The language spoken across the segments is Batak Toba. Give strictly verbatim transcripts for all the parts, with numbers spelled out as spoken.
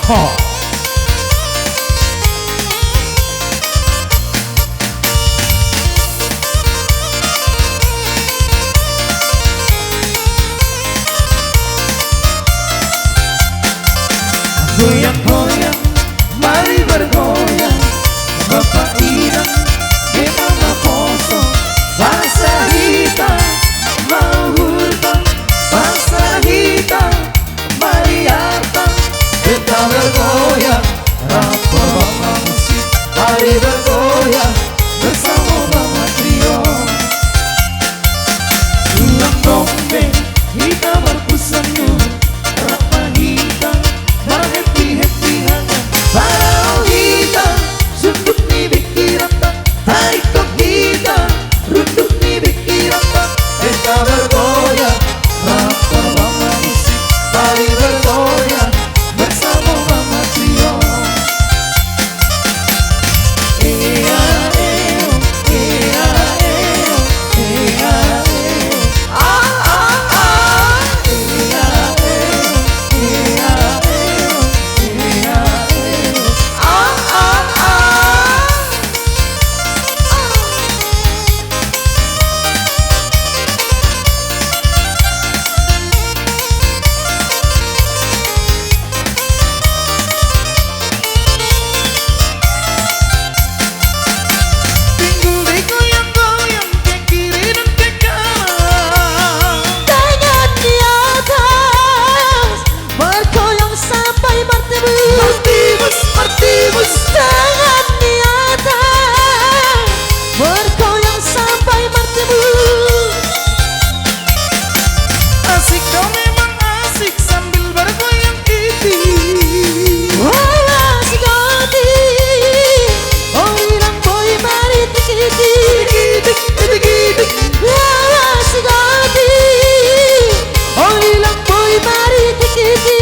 Ho. Goyang-goyang, mari bergoyang, Bapak Inang, Dema naposo, Pasahita, Mahuta, Pasahita, Mariarta, kita bergoyang, rap bersama musik, mari bergoyang, bersama Bang Matrio. Ulang dong be, hita marpusanyur, rap ma hita, marhappy-happy hita, parau hita, sundut ni pikiran ta, tarik tong hita, runduk ni pikiran ta, hita bergoyang, rap bersama musik, mari bergoyang, bersama Bang Matrio. Pinggul digoyang-goyang, ke kiri dan ke kanan. Tangan di atas, bergoyang sampai bertemu. Bertemu, bertemu. Tangan di atas, bergoyang sampai bertemu. Asik kau memang asik sambil bergoyang ini. Wah, asik hati. Oh, hilang boy mari tiki-tiki. Tiki-tiki, tiki-tiki. Wah, asik hati. Oh, hilang boy mari tiki-tiki.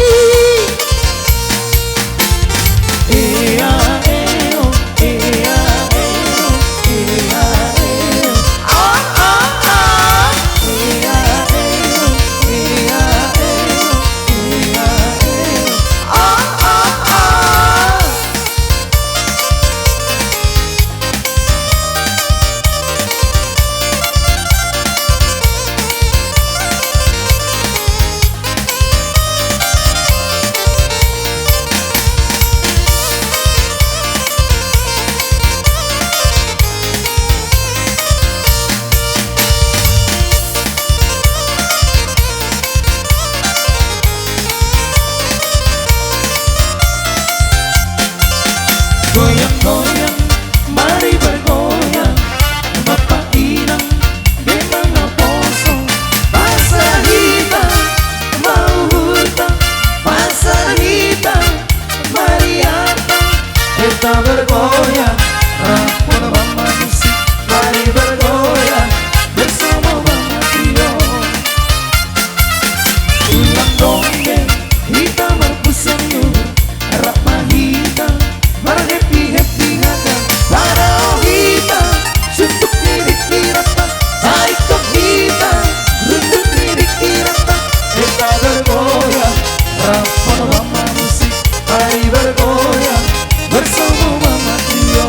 Goyang-goyang, mari bergoyang, Bapak Inang, Dema naposo, Pasahita, Mahuta, Pasahita, Mariarta, kita bergoyang, rap bersama musik, mari bergoyang, bersama Bang Matrio. Ulang dong be, hita marpusanyur, rap ma hita, marhappy-happy hita, parau hita, sundut ni pikiran ta, tarik tong hita, runduk ni pikiran ta, hita bergoyang, rap bersama musik, mari bergoyang, bersama Bang Matrio.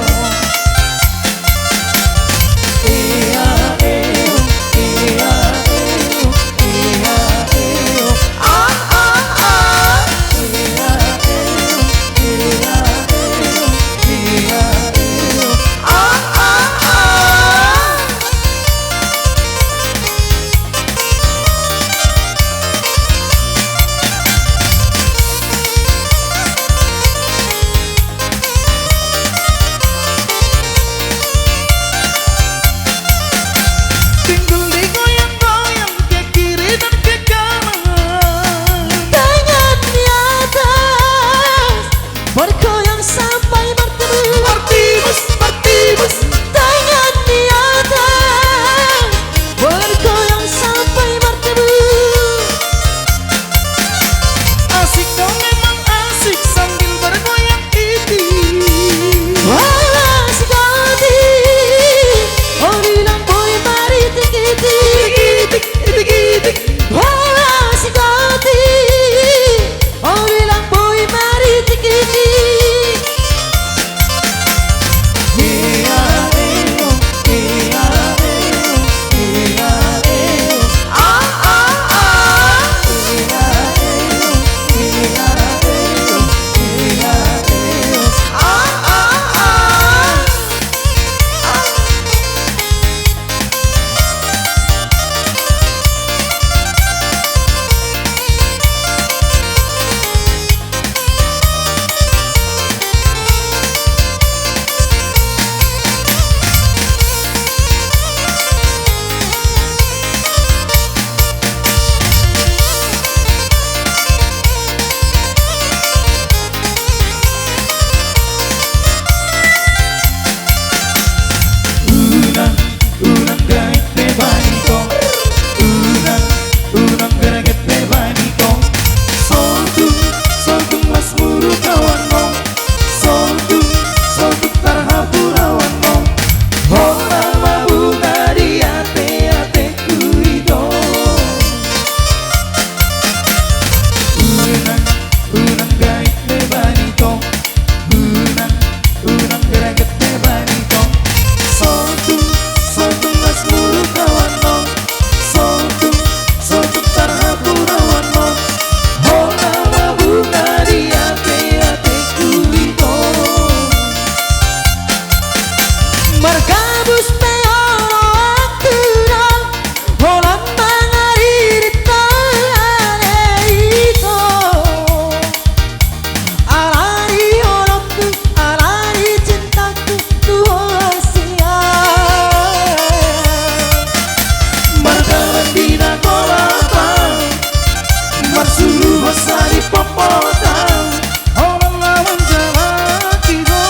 Parsuruhon sari pompotang, holan na manjalaki ho,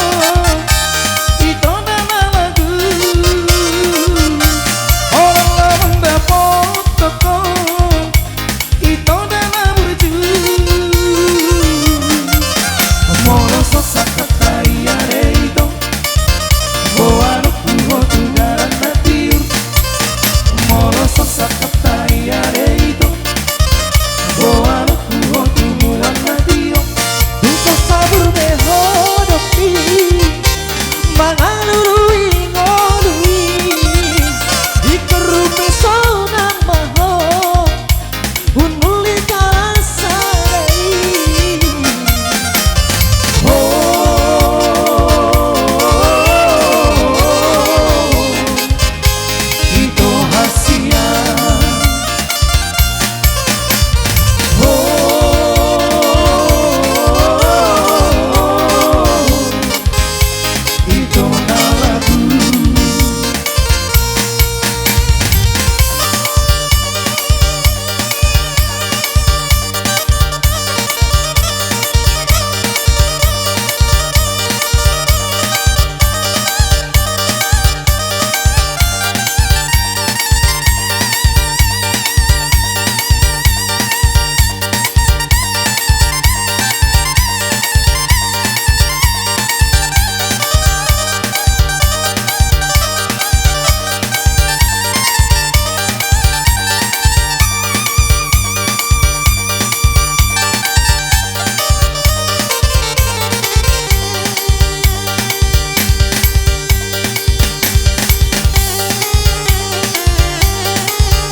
ito na lagu. Holan na mandapothon ho, ito na burju. Molo so sangkap tai ale ito, boanonku ho tu dalan na tiur. Molo so sangkap tai ale ito, boanonku ho tu mual na tio. Dung so sabur be ho dohot i, mangalului ngolu i, ingkon rumisonan ma ho, hundul di talan sada i. Ho, ito hasian. Ho, ito na lagu.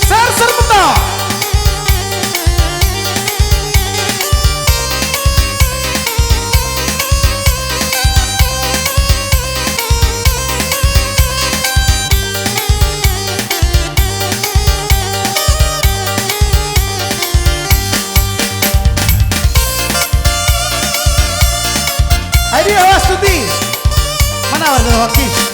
Sar, sar, menta. Ai dia, awas, tuti. Mana warga hoki?